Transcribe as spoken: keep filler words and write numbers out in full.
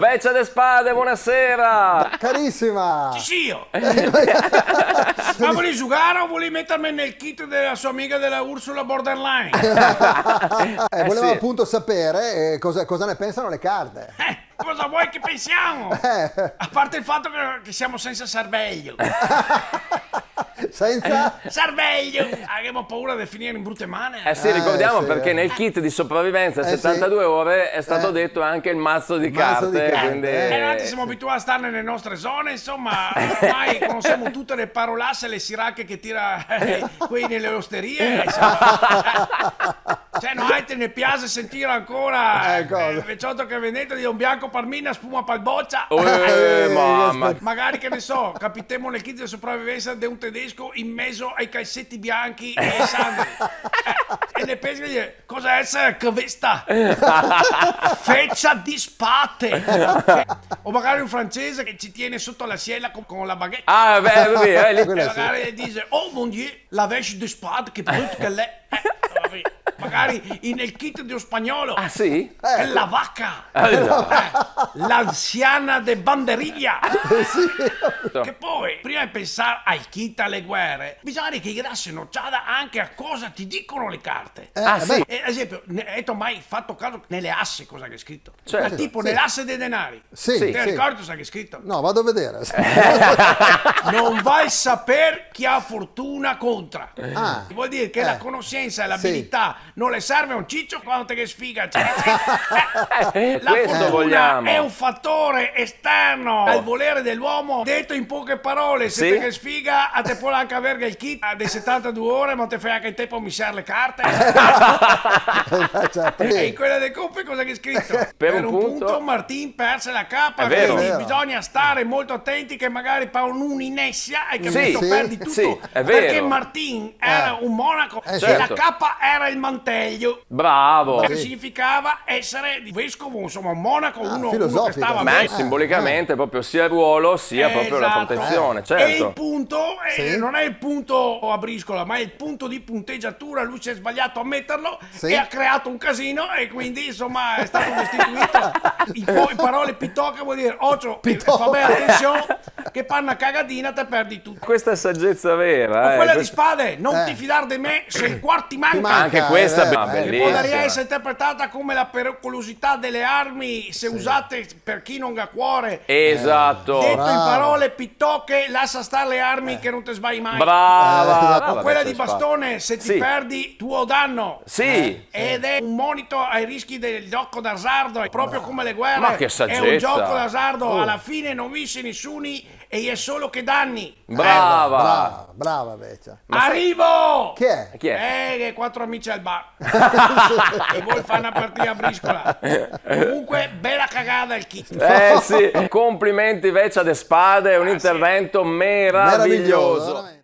Vecia de spade, bonasera! Carisima! Chi sio? Ma volì giugar o volì meterme nel kit dela so amiga dela Ursula Borderline? Eh, voleva apunto saper, eh, cosa, cosa ne pensano le carte. Eh, cosa vuoi che pensiamo? Eh. A parte el fato che, che semo sensa serveio. Sensa? Serveio! Gavemo paura de finir in brute man. Eh sì, ricordiamo, eh, sì, perché nel kit di sopravvivenza setantadue ore è stato detto anche il mazzo di carte, quindi... Eh, noi semo abituai a star nele nostre zone, insoma, ormai conosemo tute le parolase, le sirache che tira, eh, quei nele osterie, insoma. Cioè, no, a te ne piaxe sentir ancora, eh, vecioto che vien dentro, dise: "Un bianco par mi, na spuma pal bocia." Eh, mama. Magari, che ne so, capitemo nel kit de sopravvivensa de un tedesco in mezo ai calseti bianchi e ai sandali. Eh, e ne pensa che dixe: "Cosa xe questa? Fecia di spade." O magari un francese che ci tiene sotto l'ascella con, con la baguette. Ah, beh, va ben, eh, lì... E magari dixe: "Oh mon Dieu, la veste de spade, che brut che l'è." Eh, va ben. Magari in el kit de un spagnolo. Ah, sì? Eh, la vaca. Eh, l'anziana de banderiglia. Sì. Che poi, prima de pensar al kit, ale guere, bisogna che i dase n'ociada anche a cosa ti dicono le carte. Eh, ah, sì? Beh. Eh, ad esempio, ne, gheto mai fato caso nele ase cosa che xe scrito? Certo. Ma tipo, sì, nele ase dei denari. Sì, sì. Te ricordi cosa che xe scrito? No, vado a vedar. "Non va a saper chi ha fortuna contra." Ah. Vol dir che la conosiensa e l'abilità no le serve a un cicio quando te ghe sfiga. Cioè, eh, la fortuna xe un fatore esterno al volere de l'omo. Deto in poche parole, se te ghe sfiga, a te pol anca aver el kit de setantadue ore, ma no te fè anca in tempo a misiar le carte. Cioè, e in quela de cope cosa che xe scrito? Per un punto Martin perse la capa, quindi bisogna stare molto atenti che magari par un'inesia, hai capito, perdi tuto. Sì, sì, xe vero. Perché Martin era un monaco e la capa era el mantelio. Bravo. Che significava esare vescovo, insoma, un monaco, uno, uno che stava ben. Beh, simbolicamente proprio sia il ruolo sia proprio la protezione, certo. E el punto, eh, no xe el punto a briscola, ma xe el punto di puntegiatura, lu el ga sbalià a meterlo, sì, e ga creà un casino e quindi, insoma, xe stà destituì. In po-, in parole pitoche vol dir, ocio, eh, fa ben atension, che par na cagadina te perdi tuto. Questa è saggezza vera, eh. O quela de spade, "Non te fidar de me, se el cuor ti manca." Ti manca, anche questa, eh, bellissima. Podaria esare interpretà come la pericolosità dele armi, se usate par chi no ga cuor. Esato. Deto in parole pitoche, lasa star le armi che no te sbali mai. Brava, brava. O quela de spade. Bastone, "Se ti perdi, tuo danno." Sì. Eh, ed xe un monito ai rischi del gioco d'azardo, xe proprio come le guere. Ma che saggezza. Xe un gioco d'azardo, a la fine no vinse nisuni e xe solo che dani. Brava. Brava, brava vecia. Ma sai... Arivo! Chi xe? Chi xe? Eh, che quatro amici al bar. E vol far na partia a briscola. Comunque, bela cagada el kit. Eh sì, complimenti vecia de spade, un intervento meraviglioso. Meraviglioso, veramente.